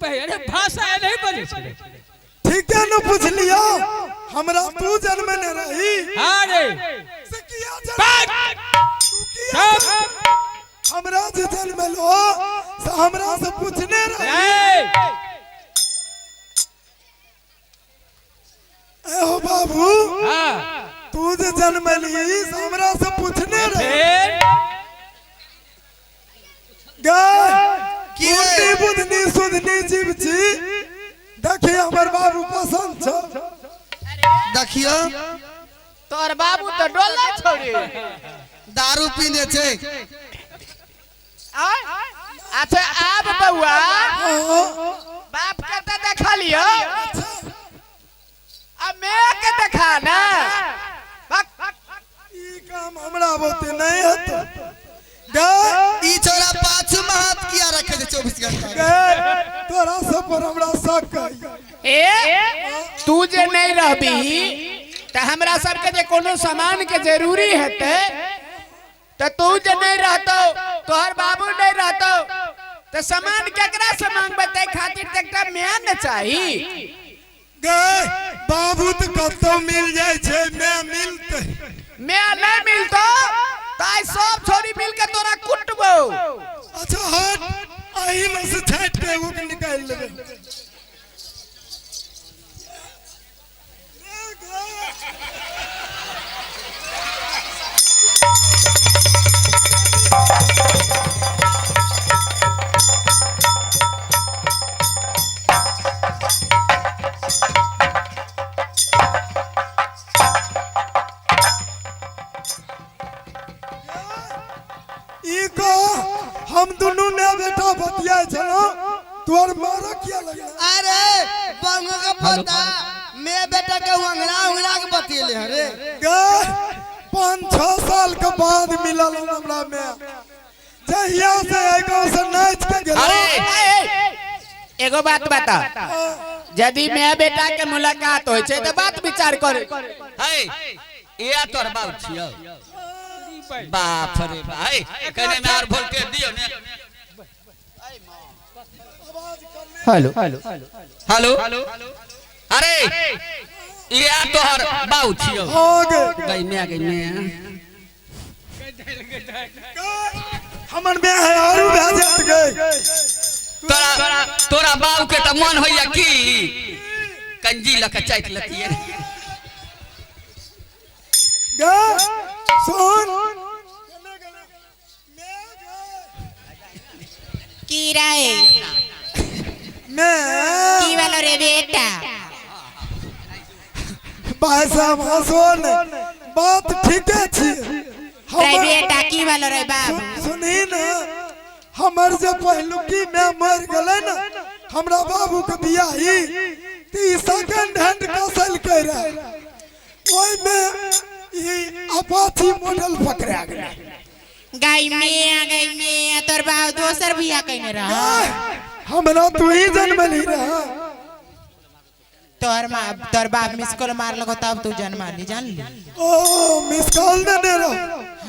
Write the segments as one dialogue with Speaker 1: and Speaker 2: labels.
Speaker 1: बे अरे भाषा नहीं बजै छै।
Speaker 2: ठीके न पुछलियो, हमरा तू जन्मने रही।
Speaker 1: हाँ रे।
Speaker 2: से किया जन्म
Speaker 1: बात
Speaker 2: तू किया
Speaker 1: सब
Speaker 2: हमरा जे जन्मलो से हमरा से पूछने रही।
Speaker 1: ए
Speaker 2: ए हो बाबू,
Speaker 1: हाँ
Speaker 2: तू जे जन्मली से हमरा से पूछने रही।
Speaker 1: फिर
Speaker 2: गए
Speaker 3: की रे?
Speaker 2: बुद्धि बुधनी सुधनी जीव छी, देखी हमर बाबू पसंद छौ।
Speaker 3: देखियो
Speaker 4: तोहर बाबू तो डोला छोड़ी
Speaker 3: दारू पीने छै।
Speaker 4: आय? अच्छा आब बउआ
Speaker 2: हाँ,
Speaker 4: बाप के तो देखा लियो, अब मैं के देखा ना। बक।
Speaker 2: ई काम हमरा बोते नहीं हेतौ। गए
Speaker 3: ई छोरा पाछू में हाथ किया रखे छै 24 घंटा।
Speaker 2: गए तोरा सब पर हमरा शक है।
Speaker 4: ए तू जे नहीं रहबी त हमरा सबके जे कोनो सामान के जरूरी हेतै त तू जे नहीं रहतो, तोहर बाबू नहीं रहतो त सामान केकरा से मांगबै? तै खातिर त एकटा माय ने चाही।
Speaker 2: गए बाबू तो कतौ मिल जाय छै, मैं मिलते
Speaker 4: माय नहीं मिलतो त आइ सब छोरी मिल के तोरा कुटबो।
Speaker 2: अच्छा हट, अही में से छाटि के एगो के निकालि लेबै। ई कह हम दुनू ने बेटा बतियाय छलहुँ, तोहर मारा किया लगला?
Speaker 3: अरे बंगो का पता मैं बेटा के उंगरा उंगरा के बतियले हरे।
Speaker 2: गए 5-6 साल के बाद मिलल हमरा में, जहिया से एहि गाँव से नाचि के गेलहुँ।
Speaker 4: अरे एगो बात बता, यदि मैं बेटा के मुलाकात होय छै त बात विचार कर।
Speaker 5: है ए तोर बाप छियो। बाप रे भाई, कने में और वोल्टेज दियो ने।
Speaker 4: हेलो
Speaker 5: हेलो, अरे ये तोहर बाऊ छियो।
Speaker 2: हाँ गे।
Speaker 5: गई मैं, गई मैं।
Speaker 2: हमर में है आरू भए जात गए।
Speaker 5: तोरा तोरा बाऊ के त मन होइया की कंजी लक चाट लतिए।
Speaker 2: गे सुन,
Speaker 6: की रे
Speaker 2: मैं
Speaker 6: की वालो रे बेटा?
Speaker 2: भाई साहब हंसो ने, बात ठीके छी।
Speaker 6: रे बेटा की वालो रे बाबू?
Speaker 2: सुनही ने, हमर जे पहिलुकी में मर गेलै ने हमरा बाबू के बियाही, त ई सेकंड हैंड कसल के रहे, ओहि में ई अपाची मॉडल पकड़ा गेलै।
Speaker 6: गाय मिया, गाय मिया, तोर बाप दोसर बियाह कइने रह।
Speaker 2: हमरा तू ही जन्मली रह।
Speaker 6: तोहर माँ तोहर बाप मिस कॉल मार लगो तब तू जन्माली, जान ली।
Speaker 2: ओ मिस कॉल देने रह।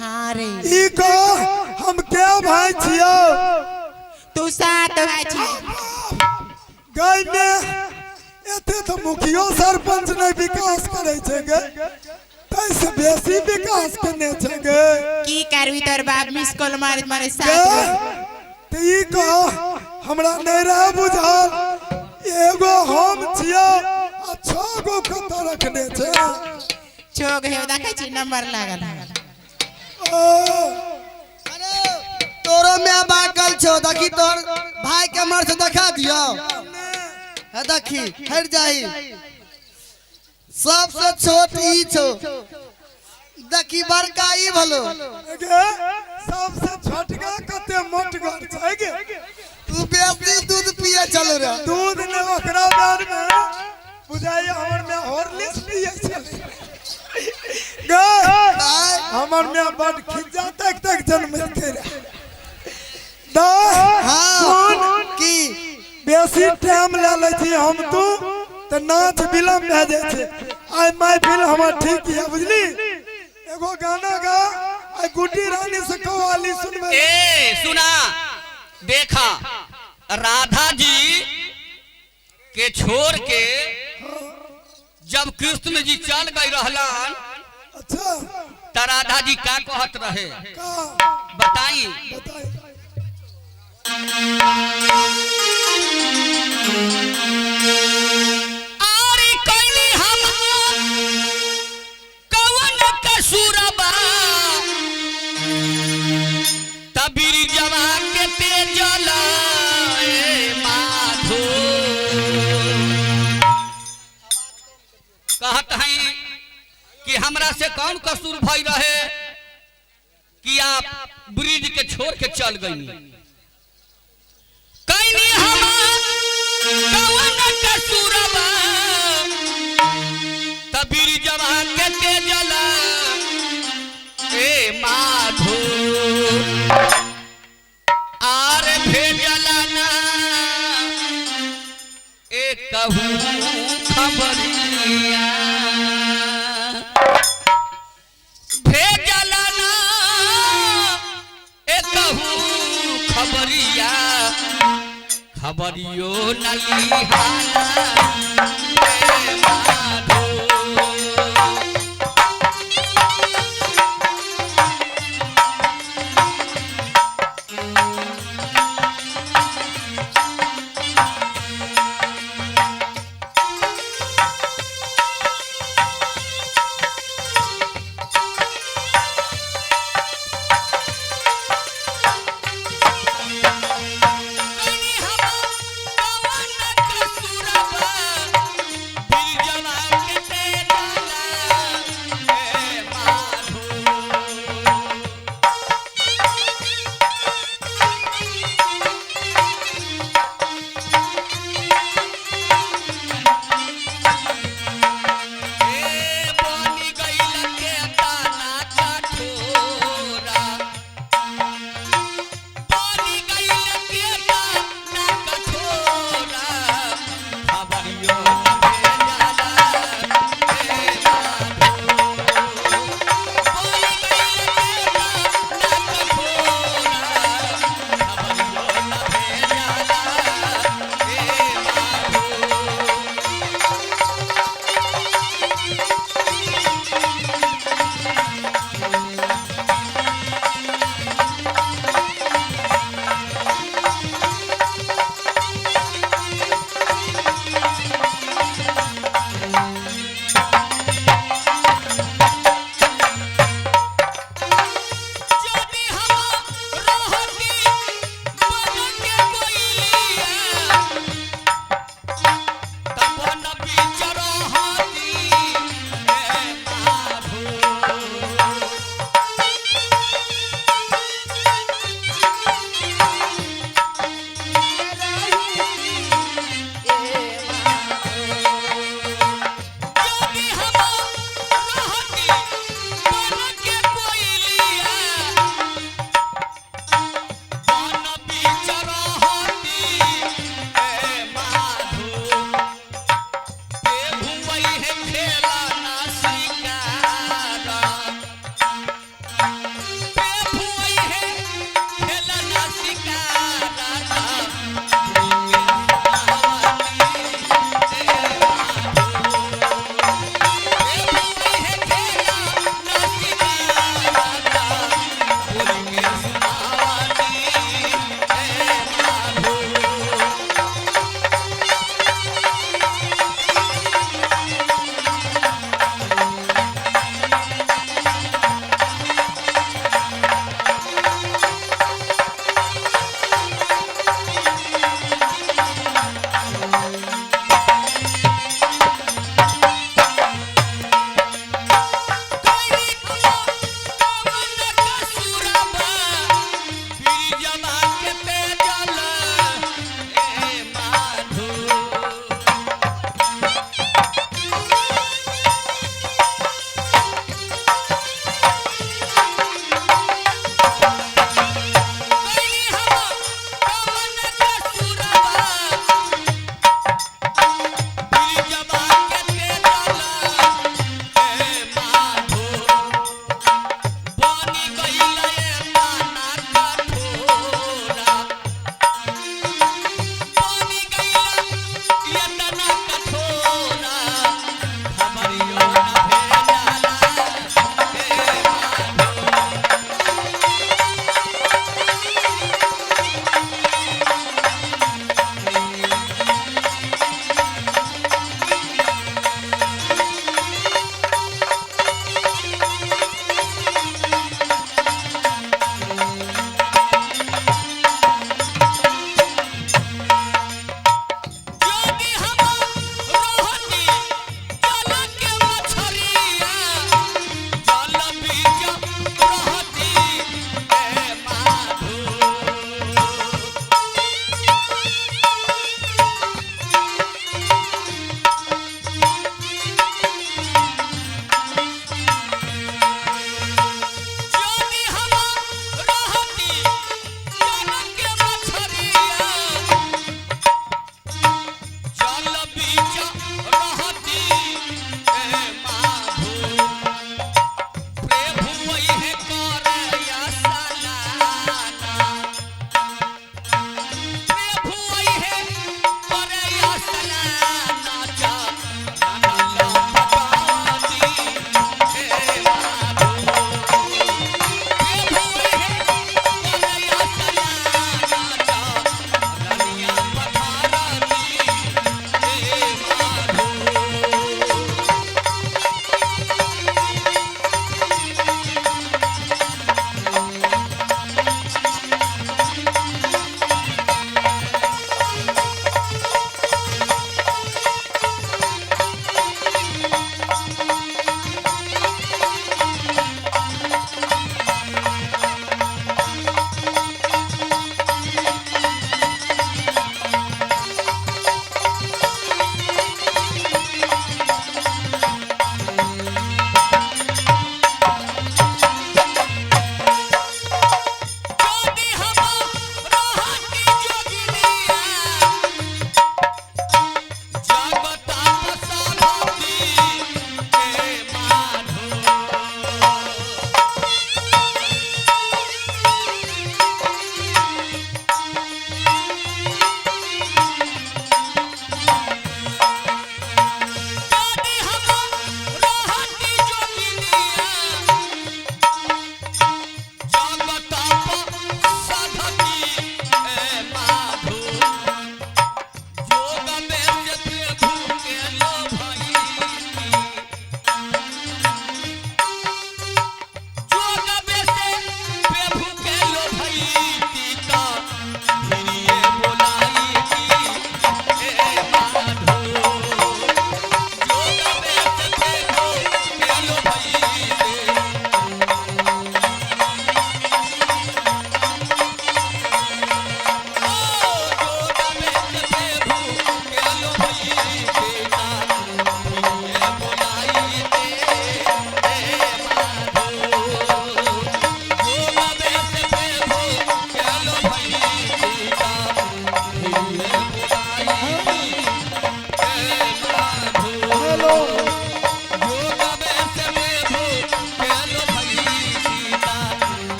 Speaker 6: हाँ रे।
Speaker 2: ई कह हम क्या भाई छियो?
Speaker 6: तू 7 भाई छी।
Speaker 2: गाय में एते तो मुखियो सरपंच नहीं विकास करे छै गे, तैसे बेसी विकास केने छै गे।
Speaker 6: की करबी, तोहर बाप मिस कॉल मारे मारे
Speaker 2: गे
Speaker 6: 7 गो।
Speaker 2: त ई कह हमरा नहीं रह बुझल, एगो हम छियो आ 6 गो कतऽ रखने छै?
Speaker 6: 6 गो हे, देखै छी नंबर लागल है।
Speaker 2: ओ
Speaker 3: अरे तोरो my बाकल छौ, देखी तोर भाई के मर से देखा दियो। हे देखी हट जाही, सबसे छोट ई छौ, देखी बड़का ई भलो।
Speaker 2: गे सबसे छोटका कते मोटगर छै गे।
Speaker 3: तू बेसी दूध पिए चल रे।
Speaker 2: दूध ने ओकरा बार में बुझाइए हमर में हॉर्लिक्स पिए छलै गे। हमर में बड खिज्जा तक तक जन्मलकै रे। दा
Speaker 3: हाँ
Speaker 2: सुन,
Speaker 3: की
Speaker 2: बेसी टाइम ले लै छी हम तू त नाच विलम्ब भए जाइ छै। आइ महफिल हमर ठीक यऽ बुझली। एगो गाना गा, आइ गुड्डी रानी से कव्वाली सुनबै।
Speaker 5: ए सुना देखा, राधा जी के छोड़ के जब कृष्ण जी चल गई रहलन
Speaker 2: अच्छा
Speaker 5: त राधा जी का कहत रहे
Speaker 2: का
Speaker 5: बताई।
Speaker 2: बताई।
Speaker 5: आरी कैली हम कवन कसूरबा तबीर जवा के तेजल ए माधो। कहत हैं कि हमरा से कौन कसूर भई रहे कि आप ब्रिज के छोड़ के चल गई। कैनी हम कवन कसूरबा तबीर जवा के तेजल ए माधो। आर भेजला ना ए कहू खबरिया, भेजला ना ए कहू खबरिया, खबरियो न लिहाना ए माधो। कनी हम कवन कसूरबा बिरजवा के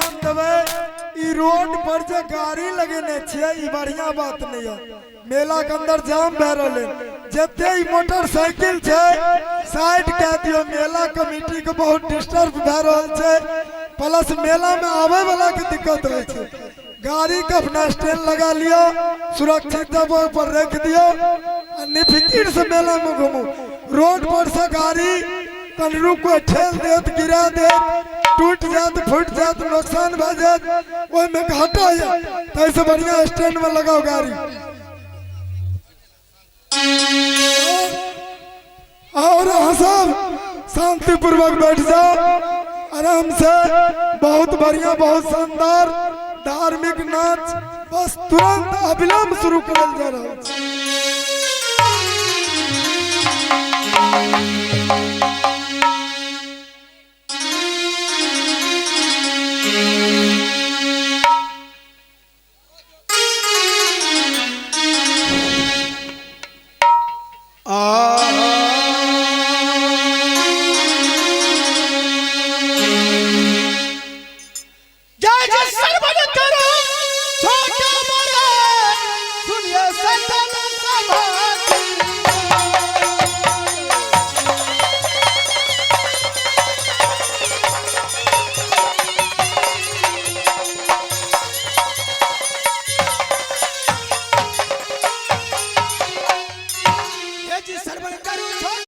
Speaker 2: ध्यान देबै, ई रोड पर जे गाड़ी लगेने छियै ई बढ़िया बात नहीं है। मेला के अंदर जाम भए रहलै, जते ई मोटरसाइकिल छै साइड कए दियौ। मेला कमिटी के बहुत डिस्टर्ब भए रहल छै, प्लस मेला में आबै वाला के दिक्कत होइ छै। गाड़ी के अपना स्टैंड लगा लियो, सुरक्षित जगह पर रख दियो आ निफिकिर से मेला में घूमू। रोड पर से गाड़ी कनरू कोई ठेल देत, गिरा देत, टूट जात, फूट जात, नुकसान भए जात, ओहिमे घाटा यऽ। ताहिसँ बढ़िया स्टैंड में लगाओ गाड़ी। और अहाँ सब शांतिपूर्वक बैठ जाओ आराम से। बहुत बढ़िया, बहुत शानदार धार्मिक नाच बस तुरंत अविलंब शुरू करल जा रहल छै।